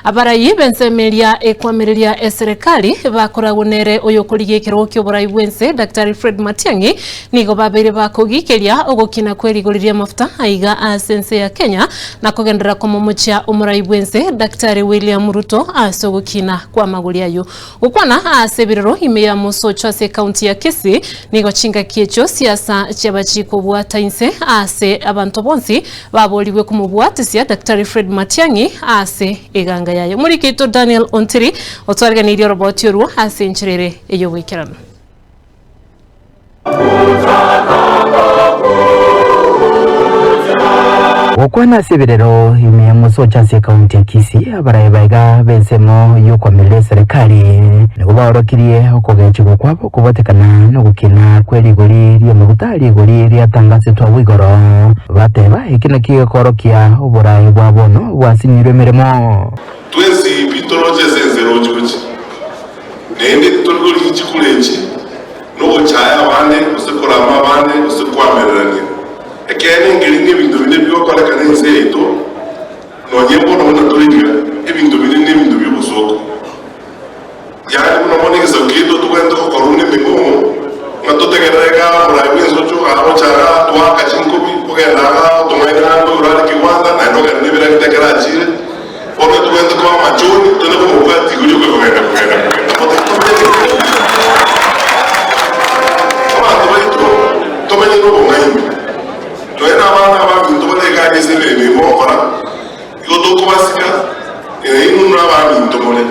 Abarai b'ensemo eria ekoamereria eserekari bakoragwo nere oyokorigia ekerogo ki'oborai bw'ense Daktari Fred Matiang'i nigo babeire bakogikeria ogokina kwe rigori ri'amafuta aiga ase ense ya Kenya na kogenderera komomochia omorai bw'ense Daktari William Ruto ase ogokina kw'amagori ayio. Gokwana ase ebirero ime ya Mosocho ase ekaunti ya Kisii nigo chingaki echio siasa chiaba chikobwata inse ase abanto bonsi Baborigwe komobwatisia Daktari Fred Matiang'i ase eganga yaye. Omoriki oito Daniel Ontiri otwariganeirie oroboti orwo ase enchera ere ey'oboikeranu. Gokwana ase ebirero ime ya Mosocho ase ekaunti ya Kisii, abarayi baiga b'ensemo y'okoamerera eserekari nigo baorokirie okogechigwa kwabo Kobatekana nogokina kwe rigori ri'amaguta, rigori riatangasetwe agwo igoro, bateba, Eki nakio gekoorokia oboraai bwa bono bwasinyirwe emeremo. Twensi pi toroche ase ense eroche gochia, naende titori korigia chikura echi nogochaya abande, gose korama abande, gose koamererania. Ekeene nkeri ng'a ebinto binde bigokorekana ense yaito, nonye mbono buna tore iga, ebinto binde nebinto bi'obosooku. Yaani buna bono egesaku giaito togwenerete gokora buna emeng'omo, ng'a totegerere iga omorai bw'ensocho agocha igaa toaka chinkobi, ogenda igaa otong'aine naende igoro are kegwanda, naende ogenda nebiragita ekero achire. Bono togwenerete koba amachoni, tonyare komobwatia igoro rioka kogenda kogenda kogenda. Bono tomenye Abanto baito tomenye nobong'aini. Nonya na abana abaminto bare igaa ase emeremo eye mogokora, Igo tokobasika, ee, inwe nabaminto more,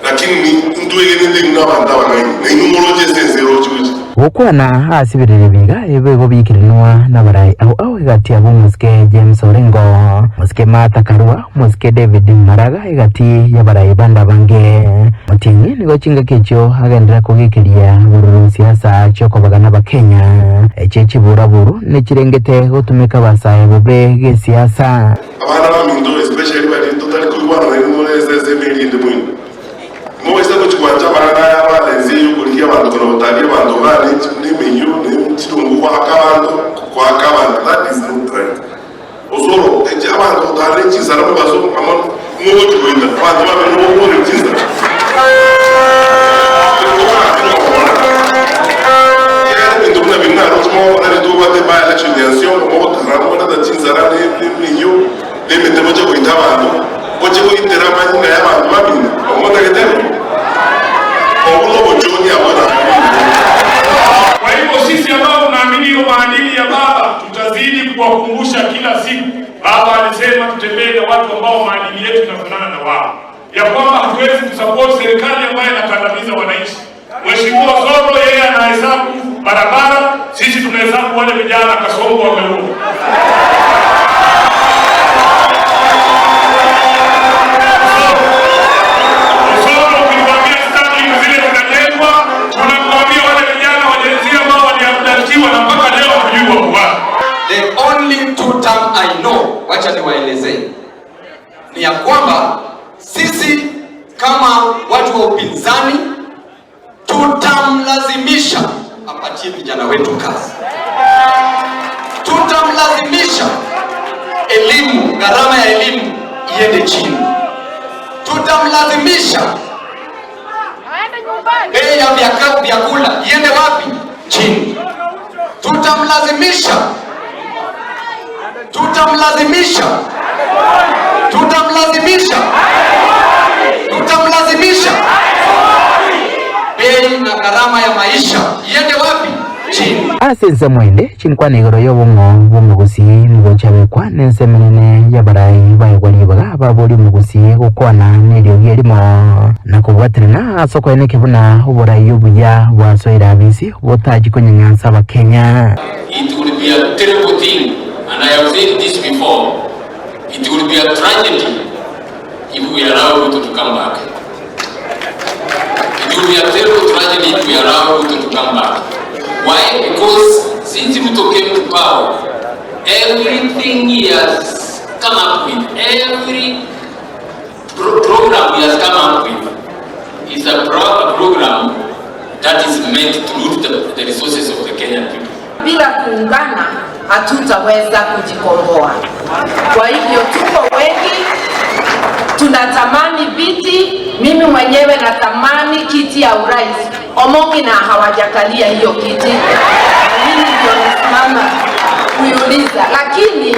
lakini intwegenete inwe nabanto abang'aini, na inwe moroche ase ense erochie gochia. Gokwana ase ebirero ebi iga ebigo biikirenwa nabarai ao ao egati yabo omosike James Orengo, omosike Martha Karua, omosike David Maraga egati y'abarai bande abange. Matiang'i nigo chingaki echio agenderera kogekeria bororo siasa chi'okobagana abakenya echie chiburaburu nechirengete gotumeka abasae bobe gesiasa. Abana baminto, especially baria totari koigwana nainwe more ase ensemo eria ende moino, timobaisa gochia gwancha amang'ana aya abana ense eye y'okorigia abanto kona gotaria abanto igaa ne ne emeyio ne chirungu goaka abanto goaka abanto that is not right. Osoro echi abanto gotara ne chinsara mobaso amo ng'o ogochia goita abanto babere nobokore chinsara. Ekiagera ebinto buna biria naroche mogokora erio tobwate by election ya Nsiongo mogotara moreta chinsara ne emeyio na emete moche goita abanto, moche goitera amanyinga ya abanto bamino, abwo motagete bo? Obwo nobochoni abwo Kwa hivyo sisi ambao tunaamini hiyo maadili ya baba tutazidi kuwakumbusha kila siku. Baba alisema tutembee na watu ambao maadili yetu inafanana na wao, ya kwamba hatuwezi kusupport serikali ambayo inakandamiza wananchi. Mheshimiwa Soro yeye anahesabu barabara, sisi tunahesabu wale vijana Kasongo wameua. Osoro ukituambia stadium zile zinajengwa, tunakuambia wale vijana wa Gen Z ambao waliabductiwa na mpaka leo hatujui wako wapi. The only two term I know, wacha niwaelezee, ni ya kwamba sisi kama watu wa upinzani tutamlazimisha apatie vijana wetu kazi, tutamlazimisha elimu, gharama ya elimu iende chini, tutamlazimisha bei ya vyakula iende wapi? Chini. Tutamlazimisha, tutamlazimisha, tutamlazimisha, tutamlazimisha bei na gharama ya maisha iende wapi? Chini. Ase ensemo ende, chinkwana igoro y'obong'o bw'omogusii nigo chiabekwa nensemo enene y'abarai baegwa ribaga baborie omogusii gokwana neriogi erimo na kobwaterana ase okoenekia buna oborai obuya bwasoire abisi botachi konyang'ansa Abakenya. It will be a terrible thing and I have said this before, it will be a tragedy if we allow Ruto to come back. It will be a terrible tragedy if we allow Ruto to come back. Why? Because since Ruto came to power, everything he has come up with, every pro program he has come up with is a pro program that is meant to loot the, the resources of the Kenyan people. Bila kuungana hatutaweza kujikomboa. Kwa hivyo tuko wengi, tunatamani Mimi mwenyewe natamani kiti ya urais, Omongi na hawajakalia hiyo kiti, na mimi ndio nasimama kuiuliza, lakini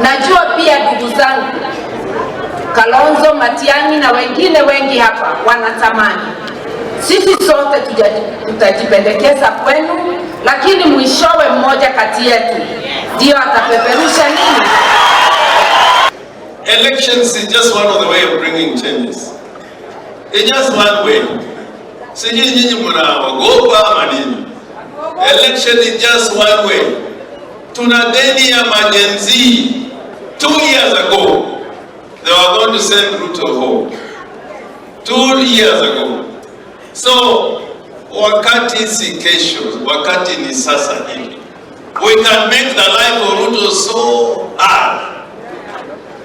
najua pia ndugu zangu Kalonzo, Matiang'i na wengine wengi hapa wanatamani. Sisi sote tutajipendekeza kwenu, lakini mwishowe mmoja kati yetu ndio atapeperusha nini? Elections is just one of the way of bringing changes. It's just one way. Sijui nyinyi mnaogopa ama nini? Election is just one way. Tuna deni ya ma-Gen Z. 2 years ago, they were going to send Ruto home. 2 years ago. So, wakati si kesho, wakati ni sasa hivi. We can make the life of Ruto so hard.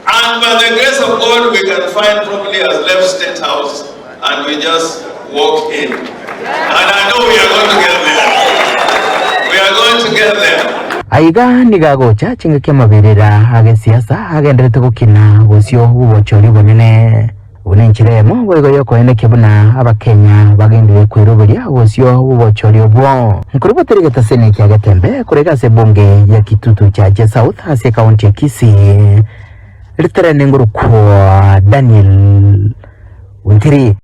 And by the grace of God, we can find probably has left State House and we just walk in. And I know we are going to get there. We are going to get there. Aiga nigagocha chingaki amabirira agesiasa agenderete gukina gusio bubochori bunene buna enchera emo boigo yokoenekia buna abakenya bagendire kwirubiria gusio bubochori obwo nkuru boteregete seneki agetembe kurega ase bunge ya Kitutu Chache South ase kaunti ya Kisii riterene ngurukwa Daniel Wintiri.